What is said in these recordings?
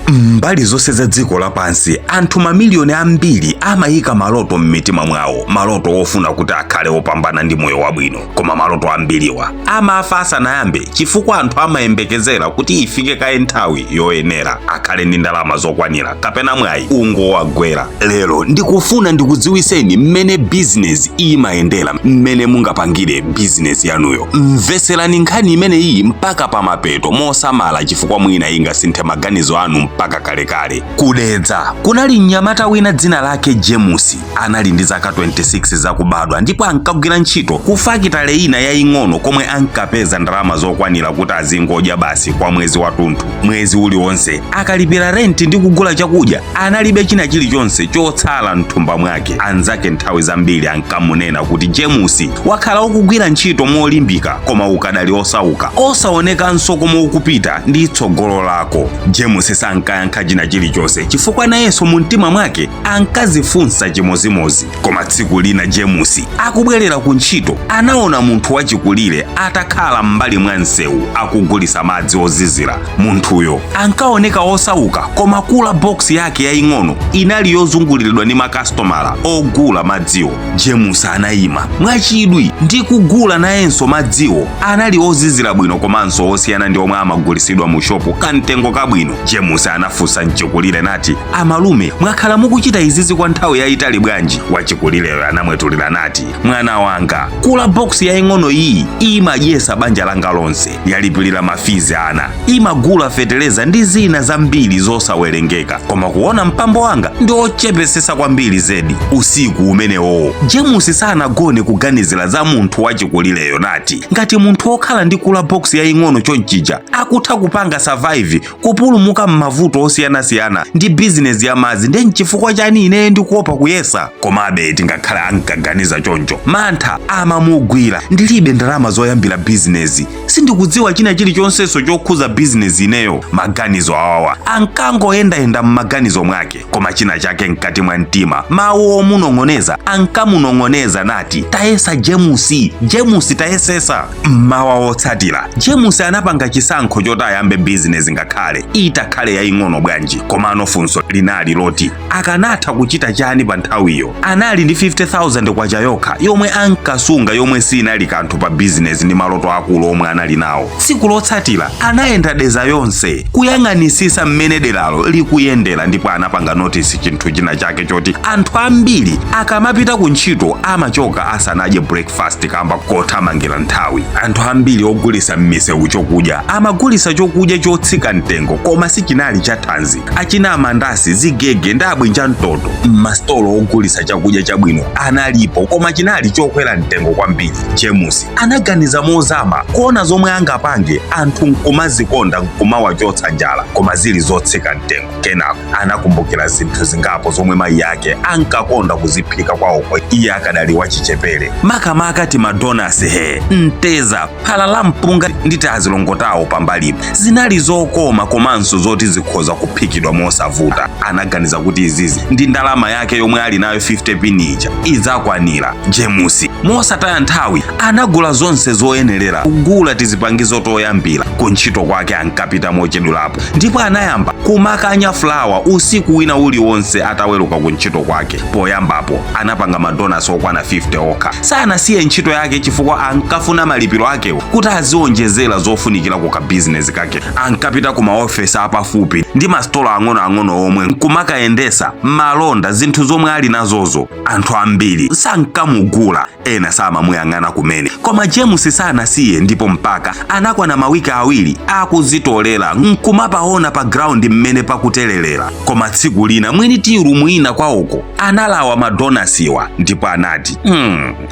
Mbali zonse za dziko lapansi, anthu mamiliyoni ambiri amayika maloto m'mitima mwawo, maloto ofuna kuti akhale opambana ndi moyo wabwino. Koma maloto ambiriwa amafa asanayambe, chifukwa anthu amayembekezera kuti ifike kaye nthawi yoyenera, akhale ndi ndalama zokwanira kapena mwayi ungowagwera. Lero ndikufuna ndikudziwiseni mmene bizinesi imayendera, mmene mungapangire bizinesi yanuyo. Mveserani nkhani imeneyi mpaka pamapeto mosamala, chifukwa mwina ingasinthe maganizo anu mpaka kalekale. Kudedza kunali mnyamata wina dzina lake James. Anali ndi zaka 26 zakubadwa ndipo ankagwira ntchito ku fakitale ina yaying'ono komwe ankapeza ndalama zokwanira kuti azingodya basi kwa mwezi wathunthu. Mwezi uliwonse akalipira renti ndi kugula chakudya, analibe china chilichonse chotsala mthumba mwake. Anzake nthawi zambiri ankamunena kuti, "James, wakhala ukugwira ntchito molimbika koma ukadali osauka, osaonekanso komwe ukupita ndi tsogolo lako." James sankayankha china chilichonse, chifukwa nayenso mu mtima mwake ankazifunsa chimozimozi. Koma tsiku lina James akubwerera ku ntchito, anaona munthu wachikulire atakhala m'mbali mwa msewu akugulisa madzi ozizira. Munthuyo ankaoneka osauka, koma cooler box yake yaying'ono inali yozunguliridwa ndi makasitomala ogula madziwo. James anayima mwachidwi ndi kugula nayenso madziwo. Anali ozizira bwino komanso osiyana ndi omwe amagulisidwa mu shopu, kamtengo kabwino. James anafunsa mchikulire nati, "Amalume, mwakhala mukuchita izizi kwa nthawi yayitali bwanji?" Wachikulireyo anamwetulira nati, "Mwana wanga, cooler box yaying'ono iyi imadyesa banja langa lonse, yalipirira ma fees ana, imagula feteleza ndi zina zambiri zosawerengeka, koma kuona mpambo wanga ndi ochepesesa kwambiri zedi." Usiku umenewo James sanagone kuganizira za munthu wachikulireyo, nati, "Ngati munthu wokhala ndi cooler box yaying'ono chonchija akutha kupanga survive, kupulumuka m'mavuto osiyanasiyana ndi bizinesi ya madzi, ndi nchifukwa chani ine ndikuopa kuyesa?" Komabe tingakhale ankaganiza choncho, mantha amamugwira. "Ndilibe ndalama zoyambira bizinesi, sindikudziwa china chilichonsenso chokhuza bizinesi ineyo." Maganizo awawa ankangoyendayenda m'maganizo mwake, koma china chake mkati mwa mtima, mawu omunong'oneza, ankamunong'oneza nati, "Tayesa James, James, tayesesa." Mmawa wotsatira James anapanga chisankho choti ayambe bizinesi, ngakhale itakhale yaying'ono bwanji. Komano funso linali loti akanatha kuchita chani pa nthawiyo? Anali ndi 50,000 kwacha yokha yomwe ankasunga, yomwe sinali kanthu pa bizinesi ndi maloto akulu omwe anali nawo. Tsiku lotsatira anayenda Dedza yonse kuyang'anisisa mmene deralo likuyendera, ndipo anapanga notice chinthu china chake choti anthu ambiri akamapita ku ntchito amachoka asanadye breakfast kamba kothamangira nthawi. Anthu ambiri ogulisa m'misewu chokudya amagulisa chokudya chotsika mtengo koma sichinali cha thanzi, achina amandasi, zigege ndi abwinja mtoto. M'masitolo ogulisa chakudya chabwino analipo, koma chinali chokwera mtengo kwambiri. James anaganiza mozama kuona zomwe angapange anthu nkumazikonda, nkumawachotsa njala, koma zili zotsika mtengo. Kenako anakumbukira zinthu zingapo zomwe mayi ake ankakonda kuziphika kwawoko iye akadali wachichepere, makamaka tima donuts, he, mteza, phala la mpunga ndi tazilongotawo pambalipo. Zinali zokoma komanso zoti zikhoza kuphikidwa mosavuta. Anaganiza kuti izizi ndi ndalama yake yomwe ali nayo, 50 pin ija, idzakwanira. James mosataya nthawi anagula zonse zoyenerera, kugula tizipangizo toyambira. Ku ntchito kwake ankapita mochedwerapo, ndipo anayamba kumakanya fulawa usiku wina uliwonse ataweruka ku ntchito kwake. Poyambapo anapanga ma donuts okwana 50 okha. Sanasiye ntchito yake chifukwa ankafuna malipiro akewo kuti azionjezera zofunikira ku kabizinesi kake. Ankapita ku maofesi apafupi ndi masitolo ang'onoang'ono omwe nkumakayendesa malonda zinthu zomwe ali nazozo. Anthu ambiri sankamugula, ena samamuyang'ana kumene, koma James sanasiye, ndipo mpaka anakwana mawiki 2 akuzitolera nkumapaona pa ground mmene pakutererera. Koma tsiku lina mwini tea room ina kwawoko analawa ma donutsiwa ndipo anati,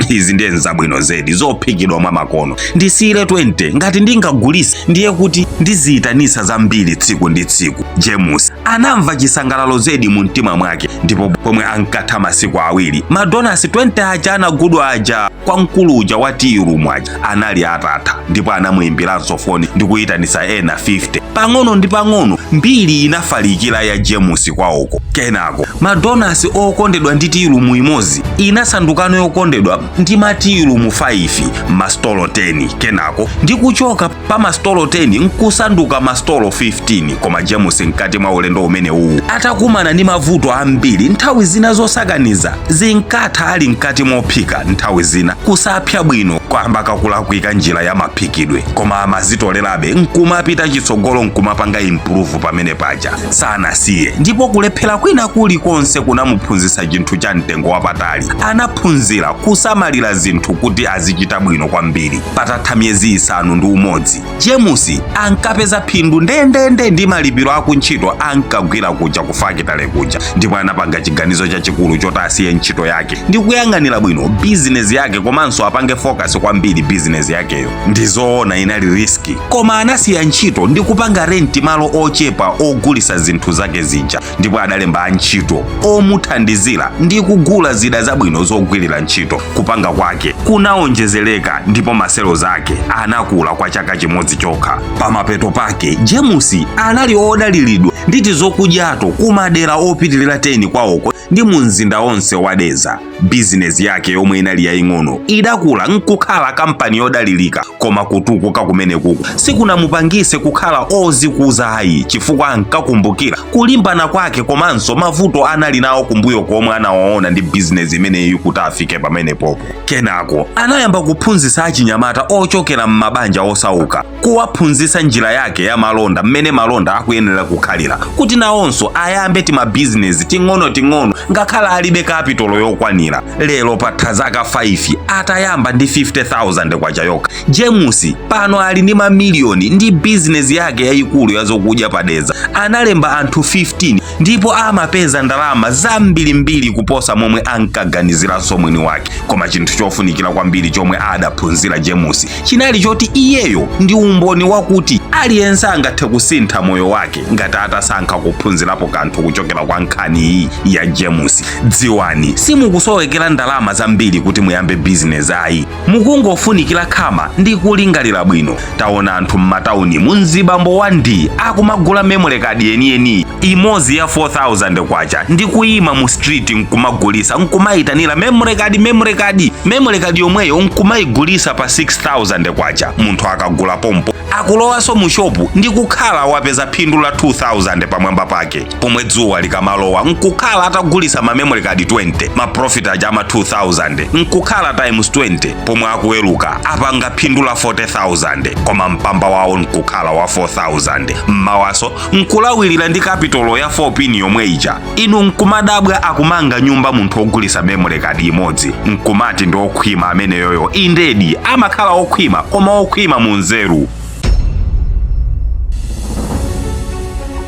izi ndiye nzabwino zedi, zophikidwa mwa makono. Ndisiyire 20, ngati ndingagulise ndiye kuti ndiziyitanisa zambiri tsiku ndi tsiku." James anamva chisangalalo zedi mu mtima mwake, ndipo pomwe ankatha masiku 2, ma donuts 20 aja anagudwa aja. aja kwa mkulu uja wa tea room aja anali atatha, ndipo anamuyimbiranso foni ndi kuyitanisa ena 50. Pang'ono ndi pang'ono mbiri inafalikira ya James kwawoko. Kenako madonasi okondedwa ndi tea room imodzi inasandukano yokondedwa ndi ma tea room 5, masitolo 10. Kenako ndi kuchoka pa masitolo 10 nkusanduka masitolo 15. Koma James mkati mwa ulendo umene uwu atakumana ndi mavuto ambiri. Nthawi zina zosakaniza zinkatha ali mkati mophika, nthawi zina kusapsa bwino kwamba kakulakwika njira ya maphikidwe, koma amazitolerabe nkumapita chitsogolo, nkumapanga improve pamene paja. Sanasiye, ndipo kulephera kwina kulikonse kunamuphunzitsa chinthu cha mtengo wapatali. Anaphunzira kusamalira zinthu kuti azichita bwino kwambiri. Patatha miyezi 6, James ankapeza phindu ndendende ndi malipiro akuntchito ankagwira kuja ku fakitale kuja, ndipo anapanga chiganizo chachikulu choti asiye ntchito yake ndi kuyang'anira bwino bizinesi yake, komanso apange focus kwambiri bizinesi yakeyo. Ndizoona inali risk, koma anasiya ntchito ndi kupanga rent malo ochepa ogulisa zinthu zake zija, ndipo adalemba antchito omuthandizira ndi kugula zida zabwino zogwirira ntchito. Kupanga kwake kunaonjezereka ndipo ma sales ake anakula kwa chaka chimodzi chokha. Pamapeto pake James anali odaliridwa nditi zokudyato kumadera opitilira 10 kwawoko ndi mu mzinda onse wa Dedza. Bizinesi yake yomwe inali yaying'ono idakula nkukhala kampani yodalirika. Koma kutukuka kumenekuku sikunamupangise kukhala ozikuza ayi, chifukwa ankakumbukira kulimbana kwake komanso mavuto anali nawo kumbuyo komwe anawaona ndi bizinesi imeneyi kuti afike pamenepopo. Kenako anayamba kuphunzitsa achinyamata ochokera m'mabanja osauka, kuwaphunzitsa njira yake ya malonda, mmene malonda akuyenera kukhalira, kuti nawonso ayambe timabizinesi ting'onoting'ono ngakhala alibe kapitolo yokwanira. Lero patha zaka 5 atayamba ndi 50,000 kwacha yokha, James pano ali ndi mamiliyoni ndi bizinesi yake yayikulu ya zokudya padeza. Analemba anthu 15 ndipo amapeza ndalama zambirimbiri kuposa momwe ankaganiziranso mwini wake. Koma chinthu chofunikira kwambiri chomwe adaphunzira James chinali choti iyeyo ndi umboni wakuti aliyense angathe kusintha moyo wake ngati atasankha kuphunzirapo kanthu kuchokera kwa nkhani iyi ya James. Dziwani, simukusowekera ndalama zambiri kuti muyambe bizinesi ayi, mukungofunikira khama ndi kulingalira bwino. Taona anthu m'matawuni munzibambo wa ndi akumagula memory card yeniyeni imodzi ya 4000 kwacha ndi kuyima mu street nkumagulisa, nkumayitanira memory card, memory card, memory card yomweyo nkumayigulisa pa 6000 kwacha. Munthu akagula pompo akulowanso mu shopu ndi kukhala wapeza phindu la 2000 pamwamba pake, pomwe dzuwa likamalowa nkukhala atagulisa ma memory card 20, ma profit aja ama 2000 nkukhala times 20. Pomwe akuweruka apanga phindu la 40,000, koma mpamba wawo nkukhala wa 4000. Mmawaso nkulawirira ndi kapitolo ya 4 pin yomwe ija. Inu nkumadabwa akumanga nyumba munthu ogulisa memory card imodzi, nkumati ndi okhwima ameneyoyo. Indedi amakhala okhwima, koma okhwima mu nzeru.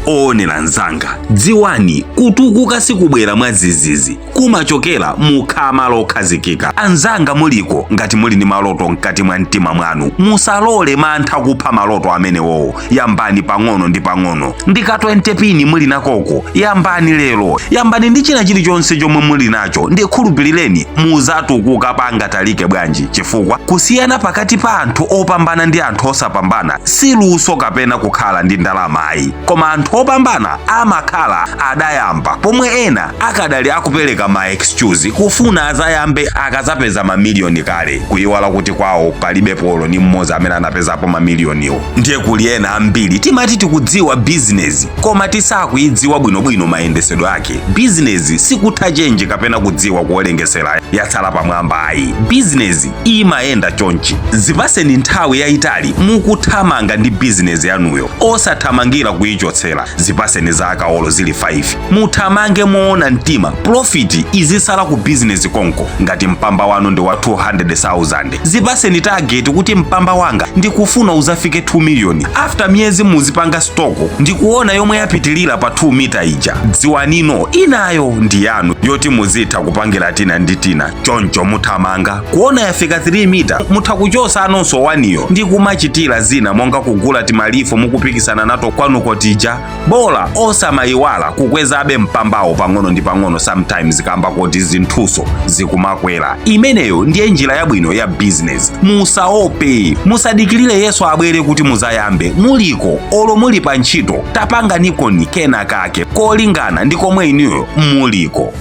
Oonera mzanga, dziwani, kutukuka sikubwera mwadzidzidzi, kumachokera mu khama lokhazikika. Anzanga muliko, ngati muli ndi maloto mkati mwa mtima mwanu, musalole mantha kupha maloto amenewowo. Yambani pang'ono ndi pang'ono. Ndi ka 20 pin muli nakoko, yambani lero, yambani ndi china chilichonse chomwe muli nacho. Ndikhulupilireni, muzatukuka pangatalike bwanji, chifukwa kusiyana pakati pa anthu opambana ndi anthu osapambana si luso kapena kukhala ndi ndalama ayi, koma anthu opambana amakhala adayamba pomwe ena akadali akupereka ma excuse kufuna azayambe akazapeza mamiliyoni kale, kuyiwala kuti kwawo palibe polo ni mmodzi amene anapezapo mamiliyoniwo. Ndiye kuli ena ambiri timati tikudziwa bizinesi koma tisakuyidziwa bwinobwino mayendesedwe ake. Bizinesi sikutha chenji kapena kudziwa kuwerengesera yatsala pamwamba ayi. Bizinesi imayenda chonchi: zipaseni nthawi yayitali mukuthamanga ndi bizinesi yanuyo, osathamangira kuyichotsera. Zipaseni zaka olo zili 5, muthamange moona mtima, profit izisala ku bizinesi konko. Ngati mpamba wanu ndi wa 200,000, zipaseni target kuti mpamba wanga ndikufuna uzafike 2 million. After miyezi muzipanga stock ndikuona yomwe yapitilira pa 2 mita ija, dziwanino inayo ndi yanu yoti muzitha kupangira tina ndi tina. Choncho muthamanga kuona yafika 3 mita, mutha kuchosa anonso waniyo ndi kumachitira zina monga kugula timalifo mukupikisana nato kwanuko tija. Bola osamayiwala kukwezabe mpambawo pang'ono ndi pang'ono sometimes, kamba koti zinthuso zikumakwera. Imeneyo ndiye njira yabwino ya business. Musaope, musadikirire Yesu abwere kuti muzayambe. Muliko olo muli pa ntchito, tapanganikoni kena kake kolingana ndi komwe inuyo muliko.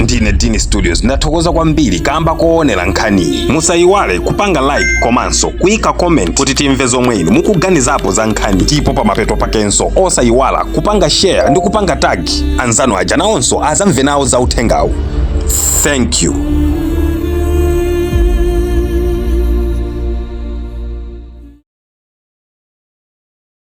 Ndine Dini Studios, ndathokoza kwambiri kamba koonera nkhaniyi. Musayiwale kupanga like komanso kuyika comment kuti timve zomwe inu mukuganizapo za nkhani. Ndipo pamapeto pakenso osayiwala kupanga share ndi kupanga tag anzanu aja, nawonso azamve nawo za uthengawu. Thank you.